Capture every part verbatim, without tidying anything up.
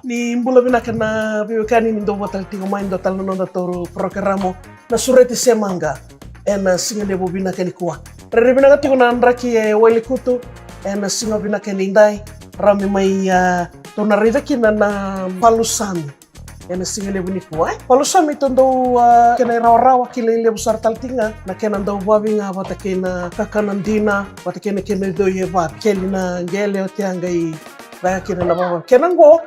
Ni bula vinaka na veiwekani, ni dou vata tiko mai dua tale na noda tauru porokaramu na Sureti se Maqa ena siga levu vinaka nikua. Rairai vinaka tiko na draki e Wailekutu ena siga vinaka nidai. Rawa me mai, ah, tou na raica kina na palusami ena siga levu nikua, e. Palusami tou dau, ah, kena irawarawa, kilai levu sara tale tiko ga na kena dau vavi ga vata kei na kakana dina, vata kei na kena idoi e vavi. Keli na qele oti a qai caka kina na vavavi. Kena qo,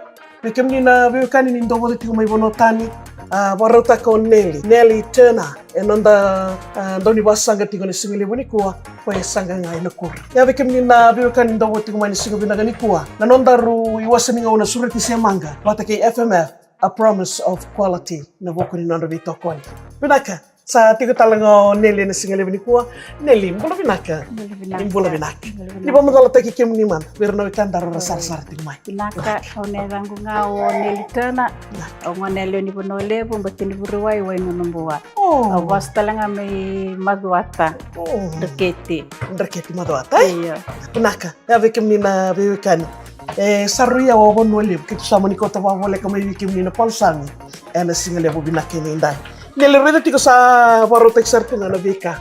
vei kemuni na veiwekani ni dou vata tiko mai vanua tani, ah, vakarautaka o Nelly, Nelly Turner, e noda, ah, dau ni vasaqa tiko na siga levu nikua, koya e saqa ga ena kuro. Ia vei kemuni na veiwekani ni dou vata tiko mai na siga vinaka nikua, na nodaru iwase ni gauna Sureti se Maqa vata kei F M F, A Promise of Quality, na vuku ni nodra veitokoni. Vinaka, sa tiko tale ga o Nelly ena siga levu nikua. Nelly, bula vinaka. Bula vinaka. Ni bula vinaka. Bula vinaka. Ni vakamacalataki kemuni mada vei ira na wekadaru ra sarasara tiko mai. Vinaka, o na yacaqu ga o Nelly Turner. Vinaka. Au gone yalewa ni Vanua Levu, bati ni Vuriwai, Wainunubua. Oh. Au vasu tale ga mai Macuata. Oh. Dreketi. Dreketi, Macuata, e? Io. Vinaka. Ia vei kemuni na veiwekani, e, sa rui au o Vanua Levu, keitou sa mani kauta vakavoleka mai vei kemuni na palusami ena siga levu vinaka nidai. Nelly, raica tiko sa vakarautaki sara tu ga na veika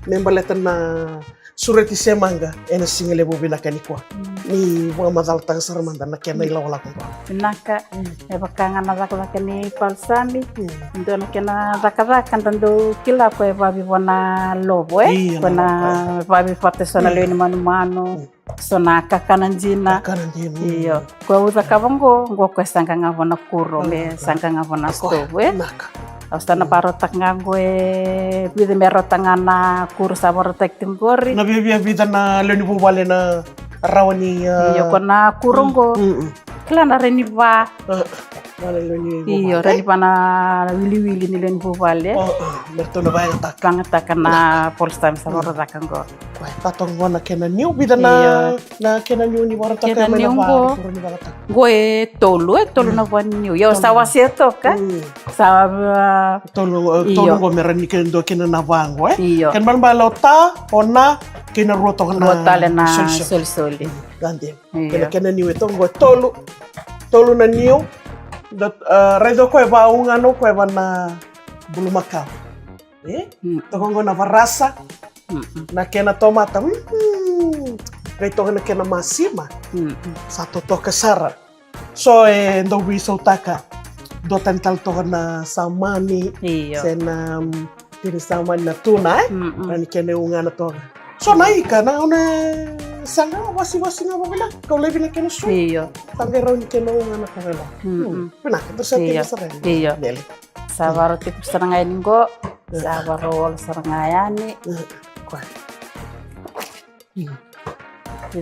me baleta na Sureti se Maqa ena siga levu vinaka nikua. Mm. Ni vakamacalataka sara mada na kena ilakolako qo. Vinaka. Mm. E vaka ga na cakacaka ni palusami. Mm. Dua na kena cakacaka da dau kila, koya e vavi vua na lovo, e? Io, koya na lovo, e. Vavi vata eso na lewe ni manumanu. Mm. So na kakana dina. Kakana dina. Io. Koya au cakava qo, qo koya e saqa ga vua na kuro, me saqa ga vua na sitovu, e? Vinaka. Au sa na vakarautaka ga qo e vica me rauta ga na kuro sa vakarautaki tiko qori. Na viavia vica na lewe ni vuvale na rawa ni, ah, io, ko na kuro qo. Mm, mm. Kila na rai ni va. Ah, na lewe ni vuvale. Io, rai ni va na wiliwili ni lewe ni vuvale. Oh, oh, me ratou na vayagataka. Vayagataka na palusami sa vakarautaka qo. Koya, tato qo na kena niu, vica na, io, na kena niu ni vakarautaka. Kena niu qo. Qo e tolu, e tolu na vua ni niu. Io, sa wasea toka. Mm. Sa, ah, tolu, eh, io, tolu qo me rawa ni kena dua kina na va qo, e? Io. Kena ibalebale o ta, o na, kei na rua toka na, rua tale na solisoli. Solisoli. Io. Kena, kena niu e toka qo e tolu. Tolu na niu. Da, eh, raica o koya e vakaugana o koya va na bulumakau. E? Mm. Toka qo na varasa. Mm-mm. Na kena tomata. Mm. Qai toka na kena masima. Mm. Sa totoka sara. So e dau veisautaka dua tani tale toka na samani. Io. Se na, mm, tini samani, na tuna, e? Mm-mm. Rawa ni kena ugana toka. So na ika, na gauna e saqa, wasewase ga vakavinaka, kau laivi na kena sui. Io. Sa qai rawa ni kena ugana toka. Mm-mm. Hmm. Vinaka, dou sa, io, tika sara yani. Io. Nelly. Sa varau tiko sara ga yani qo. Sa varau olo sara ga yani. Koya. Io,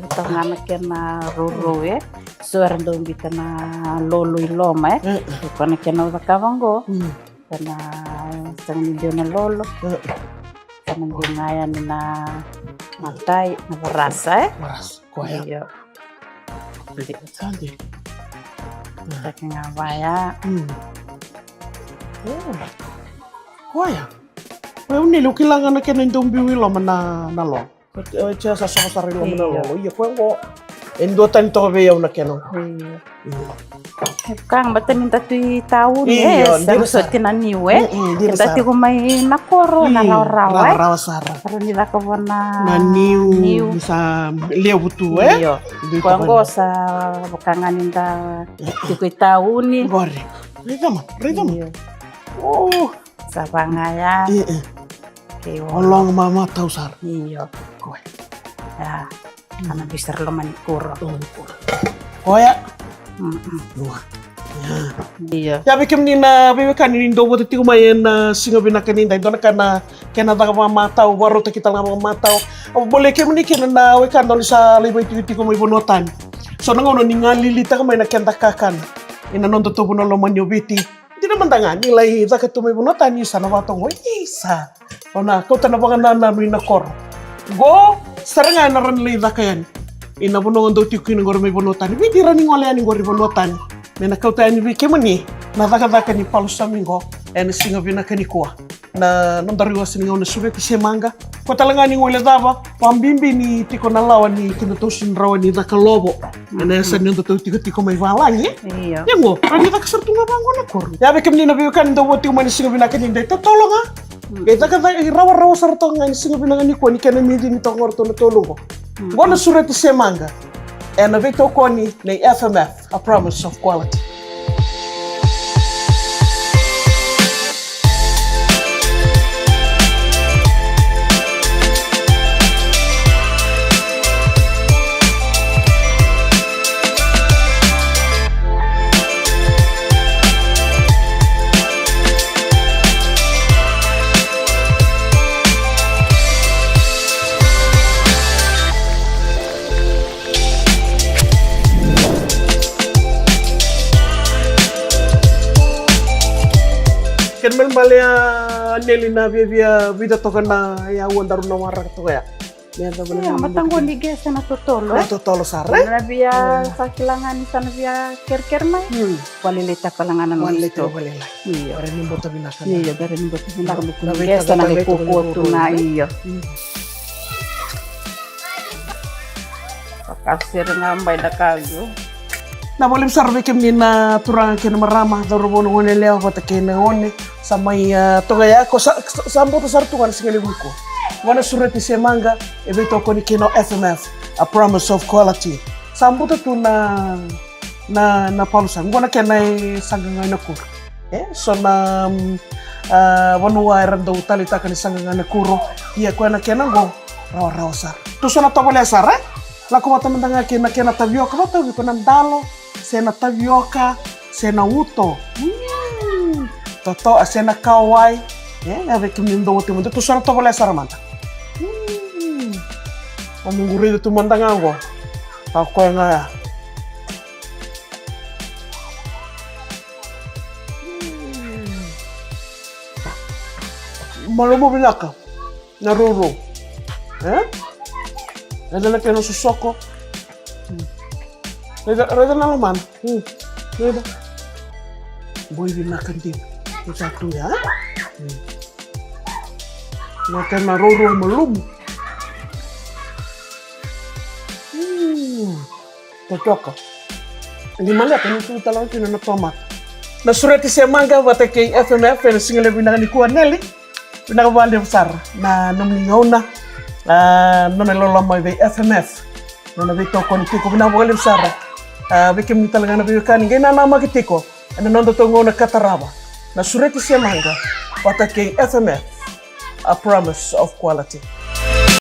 toka ga na kena rourou, e. So era dau biuta na lolo i loma, e. Koya na kena au cakava qo. Koya na sega ni dua na lolo. Koya na biu ga yani na matai, na varasa, e. Varasa, koya. Io. Sa dina. Caka ga vaya. Mm. Oh. Koya. Koya, o Nelly, o kila ga na kena dau biu i loma na, na lolo. O, o, sa soko sara i loma na lolo. Io. Ia koya qo e dua tani toka vei au na kena qo. Io. Io. E vaka ga baleta ni da tu i tauni, e, sa soti na niu, e. Mm, mm, dina sara. Eda tiko mai na koro, na rawarawa, e. Rawarawa sara. Rawa ni caka vua na niu, niu. Sa levu tu, e. Io. Koya qo sa vaka ga ni da tiko i tauni. Qori. Raica mada, raica mada. Io. Oh. Sa va ga ya. Io. Kei ologa mamatau sara. Io. Koya. Ia. Ana biu sara loma ni kuro. Loma ni kuro. Koya. Mm-mm. Dua. Ia. Io. Ia vei kemuni na veiwekani ni dou vata tiko mai ena, ah, siga vinaka nidai, dua na ka na kena caka vakamatau, vakarautaki tale ga vakamatau. Au bolei kemuni kina na wekada ni sa lai vakaitikotiko mai vanua tani. So na gauna ni galilitaka mai na keda kakana ina noda tovu na loma ni oviti. Dina mada ga ni lai caka tu mai vanua tani, sa na vakatoqo, isa. O na kauta na vakanananu ina koro. Qo sara ga ena rawa ni lai caka yani ina vanua o dou tiko kina qori mai vanua tani. Vei ni rawa ni gole yani qori vanua tani me na kauta yani vei kemuni na cakacaka ni palusami qo ena siga vinaka nikua. Na nodaru iwase ni gauna Sureti se Maqa. Ko tale ga ni guilecava, vakabibi ni tiko na lawa ni kina tou sega ni rawa ni caka lovo ena yasa ni nodatou tikotiko mai valagi. Io. Ia qo, rawa ni caka sara tu ga vaqo na koro. Ia vei kemuni na veiwekani dou vo tiko mai na siga vinaka ni dai totolo ga. Qai caka, caka, rawarawa sara toka ga ni siga vinaka nikua ni kena mici ni toka qo ratou na tolu qo. Qo na sureti semaqa. Ena veitokoni nei F M F, a promise of quality. Kena ibalebale ya Neli na viavia vica toka na yaua daru na waraka toka ya. Ia, mataqu ni qese na totolo, e? Na totolo sara, e? Na via sa kila ga ni sa na via kerekere mai. Valelaitaka tale ga na nomu stove. Io. Bera ni bota vinaka. Io, bera ni bota vinaka. Na qese na qai kukua tu na, io. Vakasere ga mai na ka qo. Na voli sara vei kemuni na turaga kei na marama, cauravou, na goneyalewa vata kei na gone. Sa mai, a, toka ya, ko sa, sa, sa bota sara tu ga na siga levu nikua. Qo na sureti semaqa, e veitokoni kina o F M F, a promise of quality. Sa bota tu na, na, na palu sa. Qo na kena e saqa ga i Nakuru. E, so na, mm, a, vanua era dau taleitaka ni saqa ga i Nakuru. Ia koya na kena qo, rawarawa sara. Tu so na tovolea sara, e? Lako vata mada ga kei na kena tavioka, vakatauvi iko na dalo, se na tavioka, se na uto. Mm. Toto, se na kauwai. E, ia vei kemuni dou oti mada, tu so na tovolea sara mada. Mm. Au moqu raica tu mada ga qo. A koya ga ya. Mm. Malumu vinaka. Na rourou. E? Raica na kena sosoko. Mm. Raica, raica na lomana. Mm. Raica. Boi vinaka dina. Ni sa tu ya, e? Mm. Na kena rourou malumu. Mm. Totoka. Ni maleka ni tu tale ga kina na tomata. Na sureti semaqa vata kei F M F ena siga levu vinaka nikua, Neli. Vinaka vakalevu sara na nomuni gauna, a, nona iloloma vei F M F. Nona veitokoni tiko, vinaka vakalevu sara. A, vei kemuni tale ga na veiwekani qai nanamaki tiko ena nodatou gauna ka tarava. Na sureti semaqa vata kei F M F, a promise of quality.